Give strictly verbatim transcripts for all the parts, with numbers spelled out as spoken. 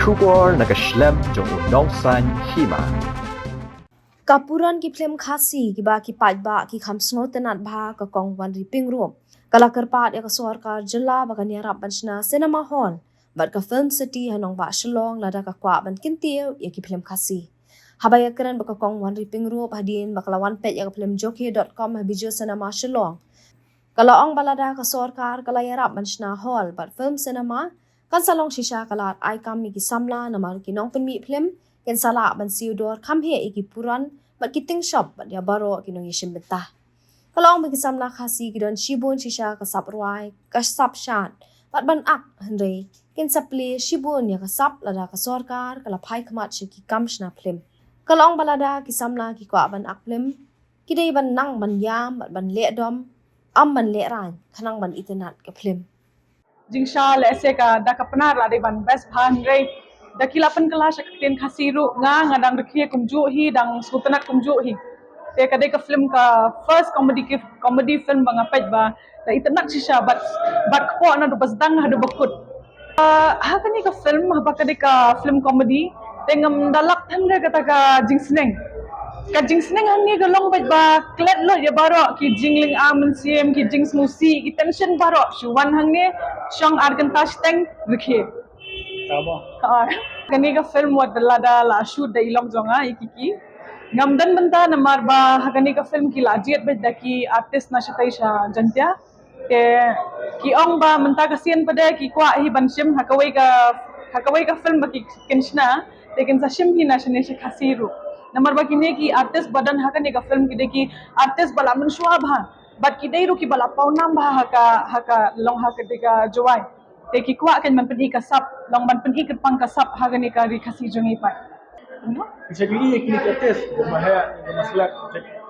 Khubor na ka shlem jong u nongsan hima. Ka puran ki phlim Khasi kiba ki paidbah ki kham sngewtynnat bha ka Kong Wanri Pyngrope ka la kyrpad ïa ka sorkar jylla ba kan ïarap ban shna cinema hall bad ka Film City ha nongbah Shillong lada ka kwah ban kyntiew ïa ki phlim Khasi. Haba ïakren bad ka Kong Wanri Pyngrope hadien ba ka la wan peit ïa ka phlim Jokhe dot com ha Bijou Cinema Shillong, ka la ong ba lada ka sorkar ka la ïarap ban shna hall bad film cinema, kan sa long shisha ka lad ai kam ïa ki samla namar ki nongpynmih phlim kin sa lah ban siew dor kham heh ïa ki puran bad ki tyngshop bad ïa baroh ki nongïashim bynta. Ka la ong ba ki samla Khasi ki don shibun shisha ka sap rwai, ka sap shad bad ban ak, hynrei kin sa plie shibun ïa ka sap lada ka sorkar ka la phai khmat sha ki kam shna phlim. Ka la ong ba lada ki samla ki kwah ban ak phlim, ki dei ban nang ban ïam bad ban leh dom, ym ban leh rain, khnang ban itynnat ka phlim. Jingshisha lehse ka da ka Pnar la dei ban best bha, hynrei da ki la pynkylla sha ka ktien Khasi ruh, nga nga dang rkhie kumjuh hi, dang sngewtynnat kumjuh hi. Te ka dei ka film, ka first comedy, comedy film ba nga peit ba da itynnat shisha bad, bad kpoh naduh ba sdang haduh ba kut. Ah, ha kane ka film, haba ka dei ka film comedy, te ngam da lap than re kata ka jingsneng. Ka jingsneng hangne ka long beit ba klet lut ïa baroh ki jinglynga mynsiem, ki jingsngewsih, ki tension baroh shu wan hangne, shong ar kynta shiteng rkhie. Tama. Ha, kane ka film wat lada la shoot da i lok jong nga i Kiki. Ngam don bynta namar ba ha kane ka film ki la jied beit da ki artist na shatei sha Jaintia. Te ki ong ba mynta ka sien pat de ki kwah hi ban shim ha kawei ka, ha kawei ka film ba ki kin shna, te kin sa shim hi na shane sha Khasi ruh. Namar ba kine ki artist ba don ha kane ka film ki dei ki artist ba la mynshuwa bha, bad ki dei ruh kiba la pawnam bha ha ka, ha ka long ha ka dei ka Jowai. Te ki kwah kan ban pyni ka sap, long ban pyni kyrpang ka sap ha kane ka ri Khasi jong ngi pat. Ki sa ki ïa kine ki artist, Mahek, Maslek,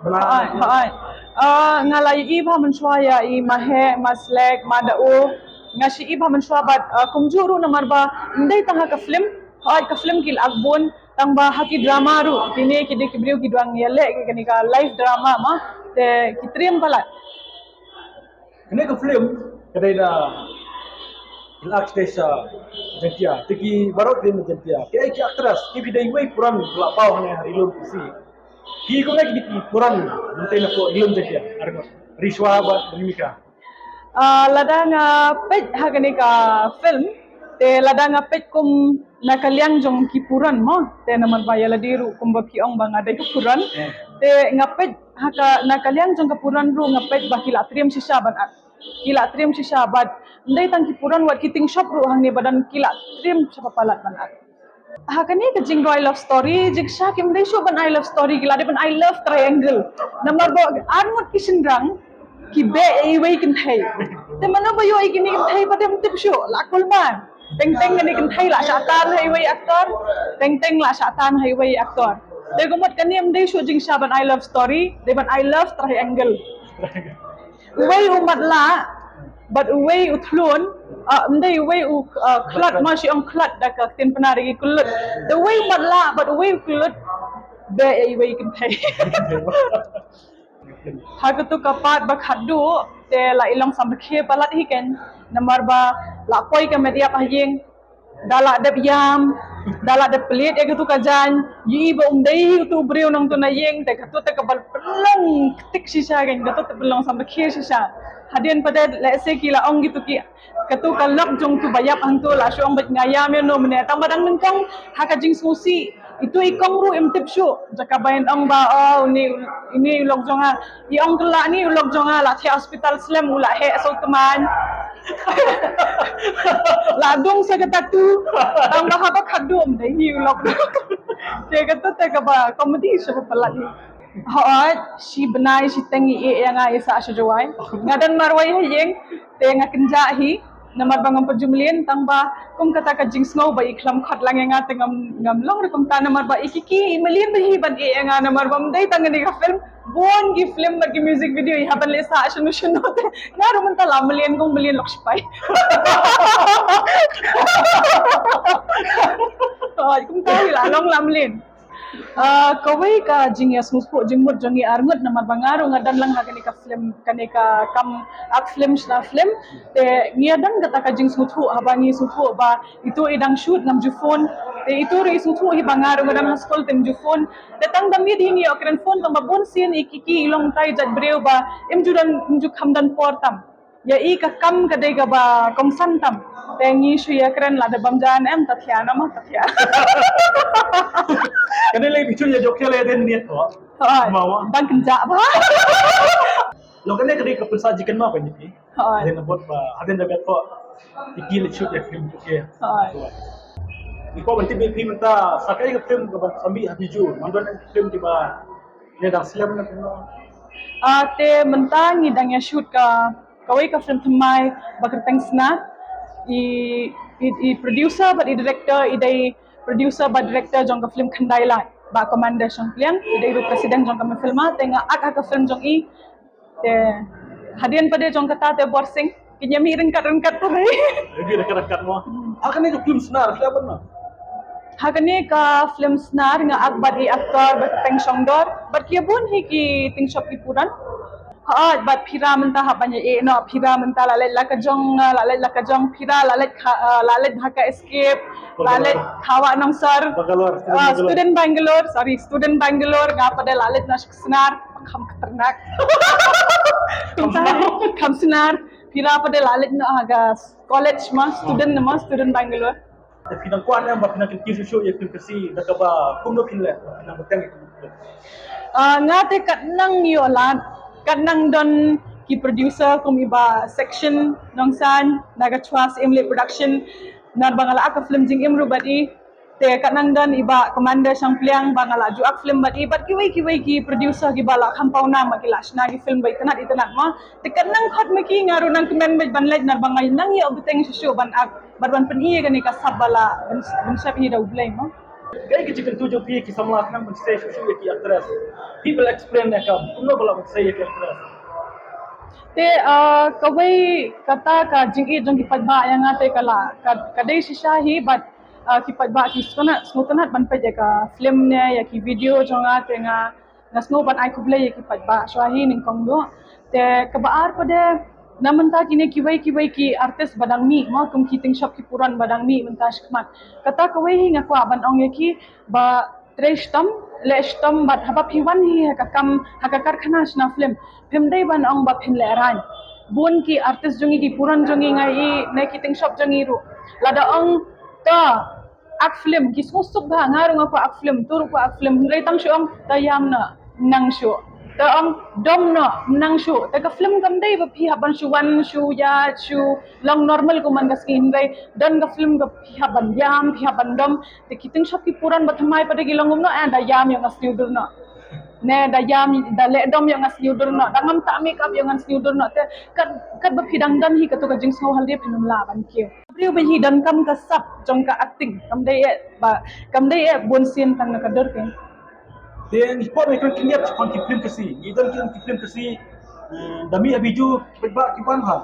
bla. Hooid, hooid. Ah, nga la ïohi bha mynshuwa ïa i Mahek, Maslek, Mada O. Nga sa ïohi bha mynshuwa bad, ah, kumjuh ruh namar ba ym dei tang ha ka film, hooid ka film ki la ak bun, tang ba ha ki drama ruh kine ki dei ki briew ki dang ïaleh ki kane ka live drama ma, te ki triem palat. Kane ka film ka dei da ki la ak sha Jaintia, te ki baroh ki dei na Jaintia. Ki, ki actress, ki dei wei puran la paw hane ha ri lum Khasi. Ki kumne ki dei ki puran mynta na ko ri lum Jaintia, ar ko ri Shuwa bad ri Mika. Ah, lada nga peit ha kane ka film, te lada nga peit kum na ka liang jong ki puran mo, te namar ba ïa lade ruh kumba phi ong ba nga dei ka puran. Hmm. Te nga peit ha ka, na ka liang jong ka puran ruh nga peit ba ki la triem shisha ban ak. Ki la triem shisha bad ym dei tang ki puran, wat ki tyngshop ruh hangne ba don ki la triem shisha palat ban ak. Ha kane ka jingrwai love story, jingshisha kim dei shuh ban ai love story, ki la dei ban ai love triangle. Namar ba arngut ki shynrang ki beh ïa iwei kynthei. Te mano ba ïoh ïa kine kynthei pat de ym tip shuh, la kulmar. Teng teng kane kynthei la shah tan ha iwei actor, teng teng la shah tan ha iwei actor. Te ka mut kane ym dei shuh jingshisha ban ai love story, dei ban ai love triangle. Uwei u matlah bad uwei u thlun, ah, ym dei uwei u, ah, khlad, ma shi ong khlad da ka ktien Pnar ki kyllut. Te uwei u matlah bad uwei u kyllut, beh ïa iwei kynthei. Ha katu ka part ba khatduh te la i long samrkhie palat hi ken, namar ba la poi ka met ïap ha ïing, da la dep ïam, da la dep plie ïa katu ka jaiñ, ïohi ba um dei utu u briew nangtu na ïing, te katu te kaba pynlong ktik shisha ken, katu te pynlong samrkhie shisha. Hadien pat de lehse ki la ong kitu ki, katu ka lok jong utu ba ïap hangtu la shu ong beit nga ïam ïa no mynne, tang ba dang nyngkong ha ka jingsngewsih. Itu i kong ruh im tip shuh, jaka ba in ong ba, oh, uni, uni u lok jong nga. I ong kylla ni u lok jong nga la theh hospital slem, u la heh saw tmaiñ. La dung sa ka tattoo. Tang ba haba khatduh ym dei hi u lok. Te katu te kaba comedy sha ba palat hi. Hooid, shi bnai shiteng i ïeh ïa nga i sah sha Jowai. Nga don marwei ha ïing, te nga kynjah hi. Namar ba ngam pat ju mlien, tang ba kum kata ka jingsngew ba i khlem khot lang ïa nga te ngam, ngam long ruh kumta, namar ba i Kiki i mlien bha hi ban ïeh ïa nga, namar ba ym dei tang kane ka film, bun ki film bad ki music video i hap ban leh sah shano shano te nga ruh mynta la mlien, kong mlien lok sipai. Hooid, kumta hi la long la mlien. Ah, kawei ka jingïasngewthuh jingmut jong ngi arngut namar ba nga ruh nga don lang ha kane ka film, kane ka kam ak film shna film. Te ngi ïa don kata ka jingsngewthuh haba ngi sngewthuh ba ito i dang shoot ngam ju phone. Te ito ruh i sngewthuh hi ba nga ruh nga don ha skul te ngam ju phone. Te tang da miet hi ngi ïoh kren phone tang ba bun sien i ki ki i long tai jait briew ba im ju don, im ju kham don por tam. Ïa i ka kam ka dei kaba kongsan tam. Te ngi shu ïa kren lada bam jan em ta thia na ma ta thia. Kane lei bichun ïa jok ïa lei den ni to. Hoi. Ma wa. Bang kynjah ba. Lo kane ka dei ka pynsa jikan ma ba ni. Hoi. Den bot ba hadin da bet ko. Iki le shoot ïa film ke. Hoi. Ni ko ban tip bi film ta sa kai ka film ka ban sambi ha biju. Man don film ki ba ne dang slem na film. Ah, te mynta ngi dang ïa shoot ka kawei ka film thymmai ba kyrteng Snar. I, i, i producer bad i director i dei producer bad director jong ka film Khyndai Lait ba Commander Shangpliang i dei ruh president jong ka film te nga ak ha ka film jong i. Te hadien pat de jong kata te Borsing ki ïa mih ryngkat ryngkat trai. Lebih dekat-dekat mo. Ha kane ka film Snar siapa na? Ha kane ka film Snar nga ak bad i aktor ba kyrteng Shongdor bad ki ïa bun hi ki tyngshop ki puran. Ha bad Phira mynta ha ban ïa e no Phira mynta la leit la ka jong, la leit la ka jong Phira la leit kha, la leit ha ka Escape, la leit Hawa Nongsor. Bangalore, student Ah, Bangalore. Student Bangalore, sorry, student Bangalore nga pat de la leit na Snar. Kham khatarnak. Kham Snar. Kham Snar. Phira pat de la leit na ha ka college ma student na ma student Bangalore. Te phi nang kwah ne ba phi nang kynti shuh shuh ïa film Khasi da kaba kumno phin leh ba phi nang bteng ïa film. Ah, nga te kat nang ïoh lad, kat nang don ki producer kum i Bah Section Nongsaiñ na ka Chwa Siem Leh Production. Nar ba nga la ak ka film jingim ruh bad i. Te kat nang don i Bah Commander Shangpliang ba nga la ju ak film bad i bad kiwei kiwei ki producer ki ba la kham pawnam ba ki la shna ki film ba itynnat itynnat ma. Te kat nang khot ma ki nga ruh nang kmen bad ban leit nar ba nga nang ïoh bteng shuh shuh ban ak bad ban pyni ïa kane ka sap ba la ban, ban sap hi da U Blei ma. Kaei ka jingkyntu jong phi ki samla khnang ban sei shuh shuh ïa ki actress? Phi ba la explain ïa ka kumno ba la ban sei ïa ki actress? Te, ah, kawei kata ka jingïeit jong ki paidbah ïa nga te ka la ka, ka dei shisha hi bad, ah, ki paidbah ki sngewtynnat, sngewtynnat ban peit ïa ka film ne ïa ki video jong nga te nga nga sngew ban ai khublei ïa ki paidbah shuwa hi nyngkong duh. Te kaba ar pat de na mynta kine kiwei kiwei ki artist ba dang mih ma kum ki tyngshop ki puran ba dang mih mynta shakhmat. Kata kawei hi nga kwah ban ong ïa ki ba trei shitom, leh shitom bad haba phi wan hi ha ka kam, ha ka karkhana shna film, phim dei ban ong ba phin lehraiñ. Bun ki artist jong ngi ki puran jong ngi nga i ne ki tyngshop jong ngi ruh. Lada ong to ak film ki sngewsuk bha nga ruh nga kwah ak film, tu ruh kwah ak film. Hynrei tang shu ong to ïam noh, nang shu. To ong dom noh, nang shu. Te ka film kam dei ba phi hap ban shu wan shu ïa shu long normal kum man ka sngi hynrei don ka film ka phi hap ban ïam, phi hap ban dom. Te ki tyngshop ki puran ba thymmai pat de ki long kumno, eh, da ïam ïoh nga sniewdur noh. Ne da ïam da leh dom ïoh nga sniewdur noh. Da ngam tah makeup ïoh ngan sniewdur noh. Te kat, kat ba phi dang don hi katu ka jingsngew halade phin ym lah ban kiew. Briew ba hi donkam ka sap jong ka acting. Kam dei eh ba kam dei eh bun sien tang na ka dur ke. Te ngi pom ïa ki kynñiat shaphang ki film Khasi. Ngi don ki film Khasi, eh, da mih ha biju ki paidbah ki wan bha.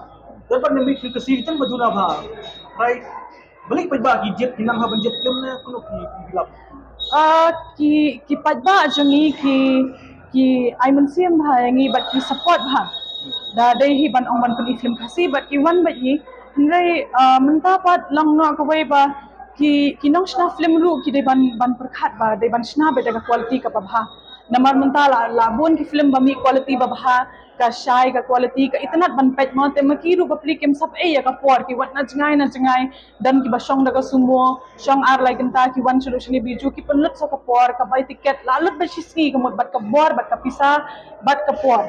Don pat na mih film Khasi ki tang ba duna bha. Trai Balei paidbah ki jied ki nang ha ban jied film ne kumno ki, ki lap? Ah, ki, ki paidbah jong ngi ki, ki ai mynsiem bha ïa ngi bad ki support bha. Da dei hi ban ong ban pyni film Khasi bad ki wan bad ngi. Hynrei, ah, mynta pat long noh kawei ba ki, ki nongshna film ruh ki dei ban, ban pyrkhat ba dei ban shna bad da ka quality kaba bha. Namar mynta la, la bun ki film ba mih quality ba bha, ka shai ka quality ka itynnat ban peit mo, te ma ki ruh bapli kim sap ei ïa ka por, ki wat na jngai na jngai. Don kiba shong da ka sumo, shong ar lai kynta, ki wan sha ruh shane biju, ki pynlut sa ka por, ka bai tiket la lut bad shi sngi ka mut bad ka bor bad ka pisa bad ka por.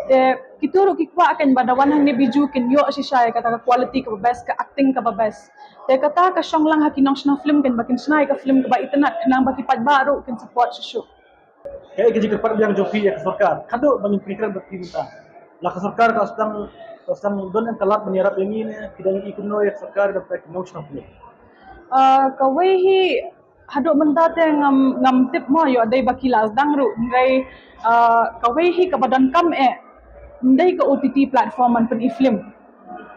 Te kito ruh ki kwah kan ba da wan hangne biju kin ïoh shisha ïa kata ka quality kaba best, ka acting kaba best. Te kata ka shong lang ha ki nongshna film kan ba kin shna ïa ka film kaba itynnat khnang ba ki paidbah ruh kin support shuh shuh. Kaei ka jingkyrpad biang jong phi ïa ka sorkar? Khadduh ba ngin pynkhreh bad phi mynta. La ka sorkar ka sdang, ka sdang don em ka lad ban ïarap ïa ngi ne, phi dang ïohi kumno ïa ka sorkar da ka nongshna film? Ah, kawei hi haduh mynta te ngam, ngam tip mo ïoh dei ba ki la sdang ruh, hynrei, ah, kawei hi kaba donkam eh. Ym dei ka O T T platform ban pyni film.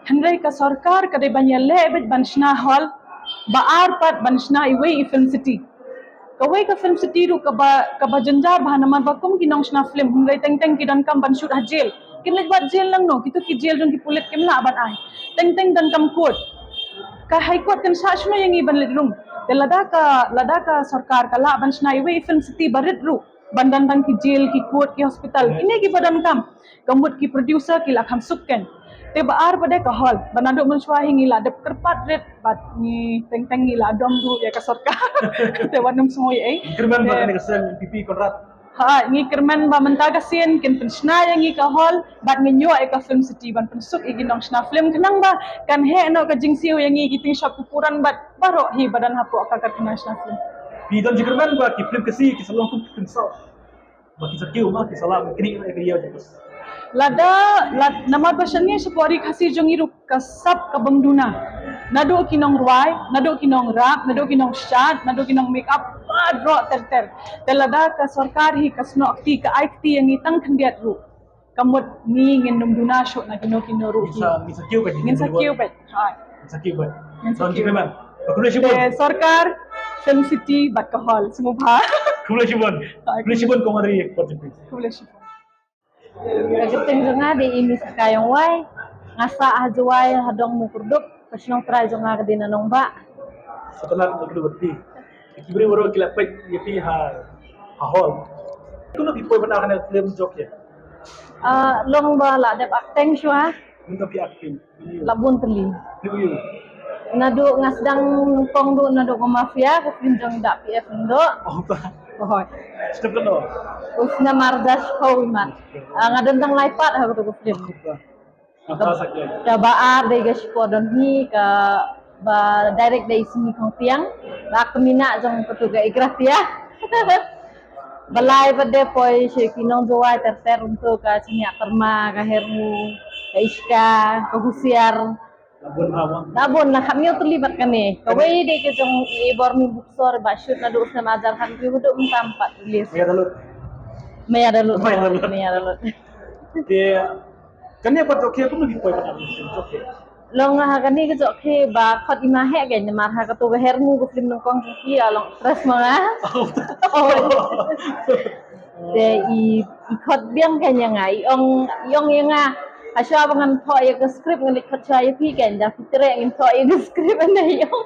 Hynrei ka sorkar ka dei ban ïaleh beit ban shna hall, ba ar pat ban shna iwei i film city. Kawei ka film city ruh kaba, kaba jynjar bha namar ba kum ki nongshna film, hynrei teng teng ki donkam ban shoot ha jail. Kin leit wad jail lang no, kito ki jail jong ki pulit kim lah ban ai. Teng teng donkam court. Ka High Court kan shah shno ïa ngi ban leit rung. Te lada ka, lada ka sorkar ka lah ban shna iwei i film city barit ruh ban don tang ki jail, ki court, ki hospital. Ine kiba donkam. Ka mut ki producer ki la kham suk ken. Te ba ar pat de ka hall. Ba naduh mynshuwa hi ngi la dep kyrpad rit bad ngi teng teng ngi la dom duh ïa ka sorkar. Te wat nym sngew ei. Kyrmen ba kane ka seng P P Conrad. Ha, ngi kyrmen ba mynta ka sien kin pynshna ïa ngi ka hall bad ngin ïoh ïa ka film city ban pynsuk ïa ki nongshna film khnang ba kan heh noh ka jingsiew ïa ngi ki tyngshop ki puran bad baroh hi ba don hapoh ka karkhana shna film. Phi don jingkyrmen ba ki film Khasi ki sa long kum ki film South? Ba ki sa kiew ma ki sa lah ban knieh ïa ka ïew jong ki. Lada, lad, namar ba shane shapoh ri Khasi jong ngi ruh ka sap ka bym duna. Naduh ki nongrwai, naduh ki nongrap, naduh ki nongshad, naduh ki nong make up, baroh ter ter. Te lada ka sorkar hi ka snoh kti, ka ai kti ïa ngi tang khyndiat ruh. Ka mut ngi ngin nym duna shuh na kino kino ruh. Ngin sa, ngin sa kiew bad, ngin sa kiew bad. Hai. Ngin sa kiew bad. Ngin sa kiew bad. Khublei shibun. Eh, sorkar, film city bad ka hall, sngewbha. Khublei shibun. Hai. Khublei shibun Kong Ari. Khublei shibun. Ka kyrteng jong nga dei Imi Saka Yongwai. Nga sah ha Jowai ha dong Mukurduk. Ka shnong trai jong nga ka dei na Nongbah. Satanar Mukurduk. Ki briew baroh ki la peit ïa phi ha, ha hall. Kumno phi poi ban act ha kane ka film Jokhe? Ah, long ba la dep acting shuwa. Mynta phi acting. La bun tylli. Naduh nga sdang nyngkong duh naduh ka Mafia, ka film jong i Dak P F Lyngdoh. Oh, ta. Hooid. Step kano? U snem arhajar shiphew imat. Ah, nga don tang lai part ha kato ka film. Oh, ta. Kaba ar dei ka Shipor Don Hi, kaba direct da i Simi Khongtiang, ba kmie jong kato ka Igratia. Ba lai pat de poi sha ki nong Jowai ter ter, kumto ka Chniah Tyrma, ka Herngu, ka Iska, ka Husiar. Da bun ha ba. Da bun, la khatñiew tylli pat kane. Kawei dei ka jong i Bormi Buksor ba shoot naduh snem arhajar khatñiew haduh mynta pat release. Maya da lut. Maya da lut. Maya da lut. Maya da lut. Te kane pat Jokhe kumno phi poi pat ha kane ka film Jokhe? Long ha kane ka Jokhe ba khot i ma heh kein namar ha kato ka Herngu ka film nyngkong jong phi long actress ma nga. Te i, i khot biang kein ïa nga, i ong, i ong ïa nga. Hashwa ba ngan thoh ïa ka script ngan leit khot shuwa ïa phi kein, da phi treh ngin thoh ïa ka script, ynda i ong.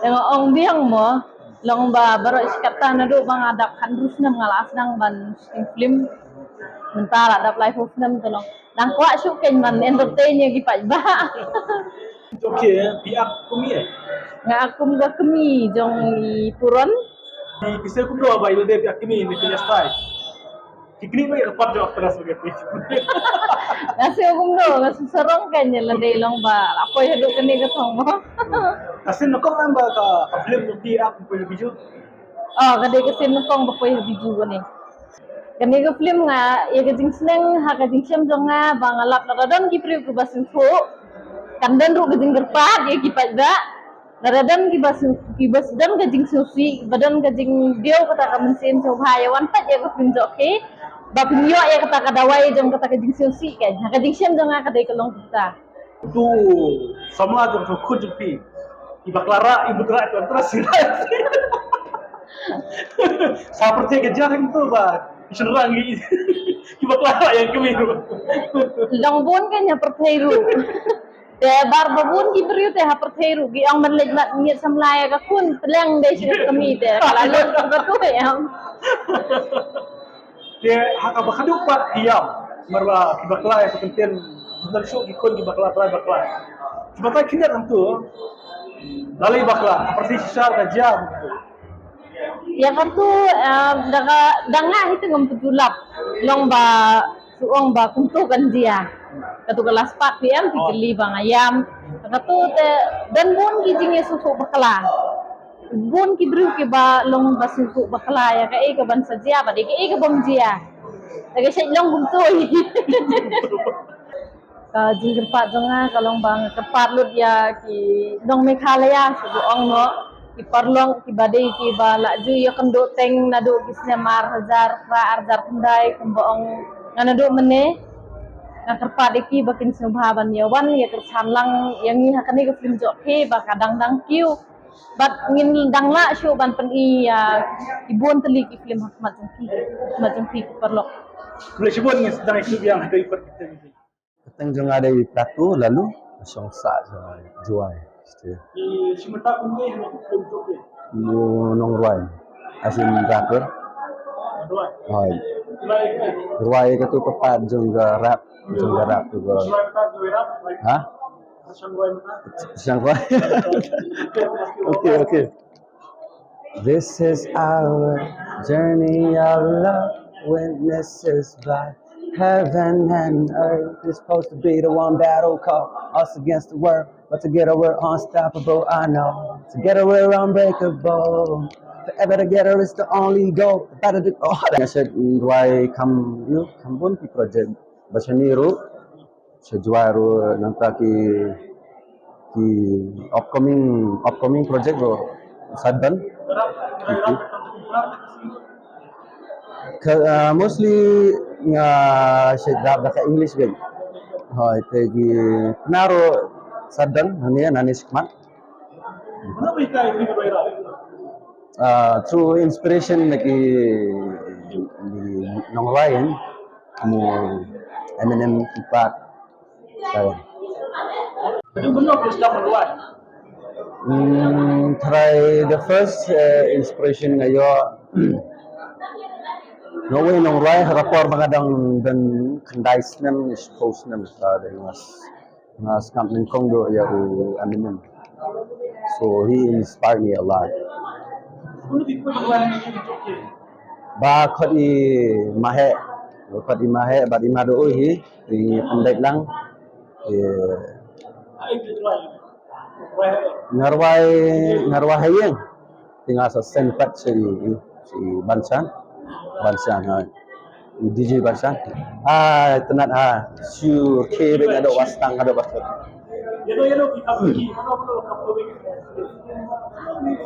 Te nga ong biang mo, long ba baroh shi katta naduh ba nga dap khathynriew snem nga la sdang ban shooting film. Mynta la dap laiphew snem te long. Dang kwah shuh kein ban entertain ïa ki paidbah. Jokhe, phi act kum i ei? Nga act kum ka kmie jong i Puron. Phi, phi sngewthuh kumno ba ïa lade phi act kmie ne phi ïa style? Ki knieh ïa ka part jong actress ba ki. Nga sngewthuh kumno, nga sngewsarong kein ïa lade long ba la poi haduh kane ka thong mo. Ka scene nyngkong em ba ka, ka film jong phi act poi ha Bijou? Oh, ka dei ka scene nyngkong ba poi ha Bijou kane. Kane ka film nga, ïa ka jingsneng ha ka jingshem jong nga ba nga lap lada don ki briew kiba sngewthuh. Kan don ruh ka jingkyrpad ïa ki paidbah. Lada don kiba sngewthuh, kiba don ka jingsngewsih, ba don ka jingdiaw kata ka mynsiem sngewbha ïa wan peit ïa ka film Jokhe. Ba phin ïoh ïa kata ka dawai jong kata ka jingsngewsih kein. Ha ka jingshem jong nga ka dei ka long kata. Tu samla jong tu khun jong phi. I bakla rah, i bud rah, i bakla rah, i bakla rah. Sa pyrthei ka jia tu ba i shynrang i, i bakla rah ïa ka kmie. Long bun kein ha pyrthei ruh. Te baroh bun ki briew te ha pyrthei ruh ki ong ban leit mad miet samla ïa ka khun, te leng dei sha ka kmie te ka la long ka tu ïa. Te ha kaba khadduh pat ki ïam, namar ba ki bakla ïa ka kyntien, bun shuh ki khun ki bakla, bakla, bakla. Ki bakla khyndiat hangtu, lada i bakla, ha pyrthei shisha ka jia hangtu. Ïa katu, eh, da ka, da nga hi te ngam pynjulap, long ba shu ong ba kumtu kan jia. Katu ka last part phi ïam, phi kylli ba nga ïam. Katu te don bun ki jingïasngewthuh bakla. Bun ki briew kiba long ba sngewthuh bakla ïa kaei kaban sa jia bad ïa kaei kabym jia. Te ka shait long kumtu hi. Ka jingkyrpad jong nga ka long ba nga kyrpad lut ïa ki nong Meghalaya shu ong noh ki paralok kiba dei kiba la ju ïakynduh teng naduh ki snem ar hajar phra, ar hajar khyndai kumba ong nga naduh mynne. Nga kyrpad ïa ki ba kin sngewbha ban ïa wan ïa kyrshan lang ïa ngi ha kane ka film Jokhe ba ka dang dang kiew. Bad ngin dang lah shuh ban pyni ïa ki bun tylli ki film ha khmat jong phi, ha khmat jong phi ki paralok. Khublei shibun, ngin sdang ïa ki biang ha ka ipar kita. Kyrteng jong nga dei Platu Lalu, shong sah jong Jowai. Ki shim bynta kum dei ha ka film jong phi? Nongrwai. As in rapper. Nongrwai. Hooid. Rwai. Rwai katu ka part jong ka rap, jong ka rap tu ka. Shim bynta jong rap. Ha? Shang Rwai. Okay, okay. This is our journey of love, witnesses by heaven and earth. It's supposed to be the one battle call, us against the world, but together we're unstoppable, I know. Together we're unbreakable. Forever together is the only goal. The battle to all. Nga shet Rwai kham, you know, kham bun ki project. Ba shane ruh sha Jowai ruh nangta ki, ki upcoming, upcoming project ruh sa don. Ki, ki. Ka, ah, mostly nga shet rap da ka English beit. Hooid, te ki Pnar ruh sa don, hangne, nangne shakhmat. Mano ba hikai phi ban rap? Ah, through inspiration na ki, ki nongrwai, kum u Eminem, Tupac. Ka. Ka dei mano phi sdang ban rwai? Hmm, tharai the first, eh, inspiration nga ïoh na uwei u nongrwai ha ka por ba nga dang, dang khyndai snem, shiphew snem, ka dei nga s-, nga sngap nyngkong duh ïa u Eminem. So he inspired me a lot. Ba khot i Maheh, ba khot i Maheh bad i Mahduh hi, i Pynbeit lang. I, nga rwai, nga rwai ha ïing. Te nga sa send pat sha i, sha i Banshan. Banshan, ha. I D J Banshan. Ah, itynnad ha. Shu rkhie beit, nga dei ba stang, nga dei ba stang.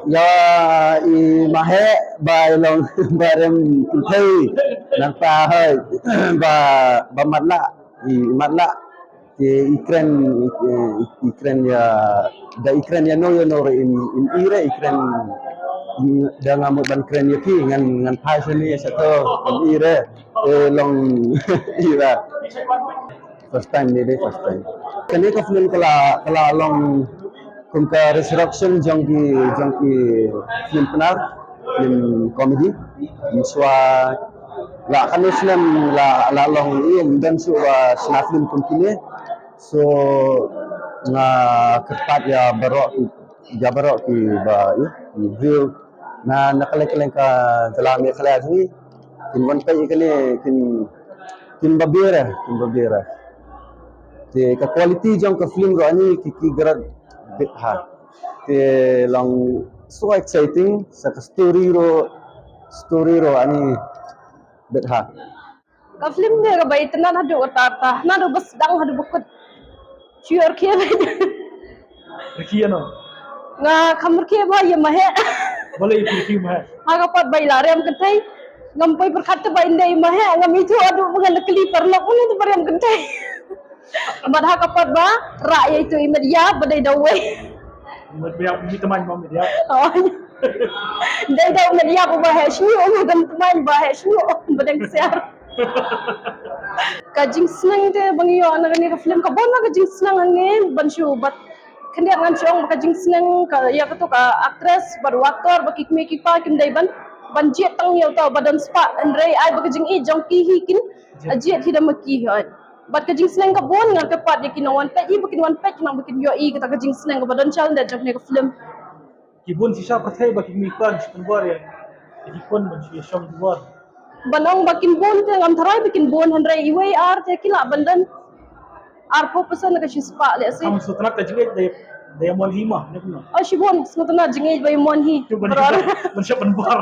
Ïa i Maheh ba i long ba rem kynthei. Nangta hoi ba, ba matlah, i matlah. Te i kren, i, i, i kren ïa, da i kren ïano ïano ruh im, im i re, i kren, da nga mut ban kren ïa phi, ngan, ngan phai shane shato, im i re. Te long i re. First time ne, dei first time. Kane ka film ka la, ka la long kum ka resurrection jong ki, jong ki film Pnar, film comedy. Mynshuwa la katno snem la, la long ïa, ym don shuh ba shna film kum kine. So nga kyrpad ïa baroh ki, ïa baroh ki ba, ïa, ki view na, na kylleng kylleng ka jylla Meghalaya jong ngi. Kin wan peit ïa kane, kin, kin ba bier, kin ba bier. Te ka quality jong ka film ruh ani ki, ki grad bit ha. Te long so exciting, sa ka story ruh, story ruh ani bit ha. Ka film ne kaba itynnad haduh katta katta, naduh ba sdang haduh ba kut. Shu rkhie beit. Rkhie ïano? Nga kham rkhie ba ïa Maheh. Balei phi rkhie Maheh? Ha ka pat ba i la rem kynthei. Ngam poi pyrkhat te ba ynda i Maheh, ngam ithuh haduh ba ngan da kylli paralok mano te ba rem kynthei. Bad ha ka pat ba rah ïa itu i met ïap ba dei da uwei. Met ïap, mi tymmen mo met ïap. Oh. Dei da u met ïap ba heh shñiuh, u met tymmen ba heh shñiuh, ba dang ksiar. Ka jingsneng te ba ngi ïoh na kane ka film, ka bun na ka jingsneng hangne ban shu, bad khyndiat ngan shu ong ba ka jingsneng ka, ïa katu ka actress bad u actor bad ki kmie ki kpa kim dei ban, ban jied tang ïa uta uba don spah, hynrei ai ba ka jingïeit jong ki hi kin jied hi da ma ki hi. Bad ka jingsneng ka bun, nga kyrpad ïa ki nongwan peit hi ba kin wan peit, khnang ba kin ïohi kata ka jingsneng kaba don shalyndet jong kane ka film. Ki bun shisha pyrthei ba ki mih pang shu pynbor ïa ki khun ban shu ïashong ki bor. Ban ong ba kin bun te ngam tharai ba kin bun, hynrei iwei ar te ki lah ban don arphew percent ka shispah lehse. Kam sngewtynnat ka jingïeit da, da ïamon hi ma, ne kumno? Oh, shibun sngewtynnat jingïeit ba ïamon hi. Tu ban, ban shah pynbor.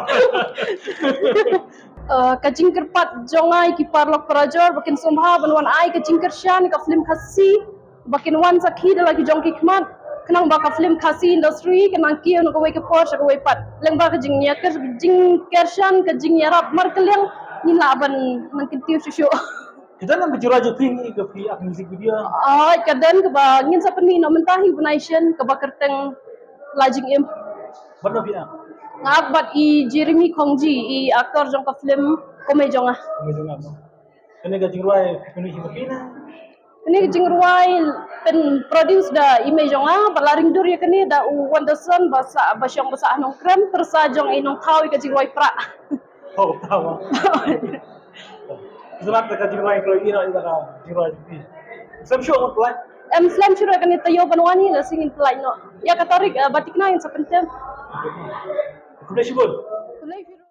Eh, ka jingkyrpad jong nga ïa ki paralok parajor ba kin sngewbha ban wan ai ka jingkyrshan ka film Khasi. Ba kin wan sakhi da la ki jong ki khmat, khnang ba ka film Khasi industry kan nang kiew na kawei ka por sha kawei pat. Lyngba ka jingïakyr, jingkyrshan, ka jingïarap markylliang, ngin lah ban nang kyntiew shuh shuh. Ka don ka jura jong phi, ka phi act music video? Ah, ka don kaba ngin sa pynmih noh mynta hi bnai shen, kaba kyrteng La Jingim. Ban phi na? Nga ap bad i Jeremy Khongji, i actor jong ka film Kumei Jong Nga. Kumei Jong Nga. Kane ka jingrwai phi pynlong hi ma phi na? Kane ka jingrwai pynproduce da i mei jong nga, bad la ring dur ïa kane da u Wonderson ba sah, ba shong ba sah ha Nongkrem, pyrsa jong i Nongthaw ïa ka jingrwai Prah. Oh, tawa. Selamat ka jingrwai, kalau ina ina ka jingrwai jong phi. Slem shuh ngan pynlait. Em, slem shuh kane taïew ban wan hi, la sngewbha pynlait noh. Ïa ka tarik, eh, ba thikna ngin sa pyntip. Khublei shibun. Khublei shibun.